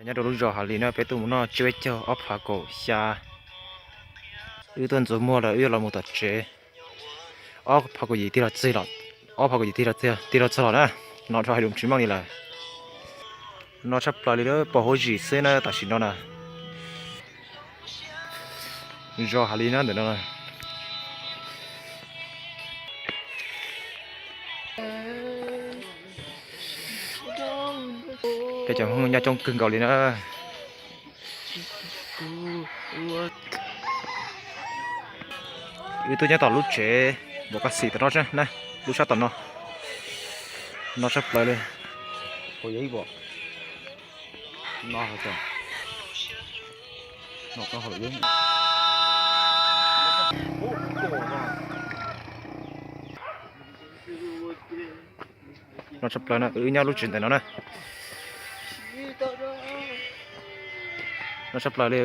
Nyob rau lub zos Hav Lis na, peb tuaj mus noj tsiab peb caug ob phav kaum xya. Wb tuaj ntxuav muag lawm, wb yuav los mus tom tsev. Ob phav kaum yim tig los txig los, ob phav kaum yim tig los txig, tig los txog los na. No rau hais lus tsis meej li lawm. No tshaj plaws li, pos huab zim xwb na tam sim no na. Zos Hav Lis na ntawm no. Peb cov Hmoob nyob coob kawg nkaus li na. Wb tuaj nyob tom lub tsev npam kaj xim tom no na, lub sab tom no. No tshaj plaws li. No tshaj plaws na, wb nyob lub tsev ntawm no na. No tshaj plaws li.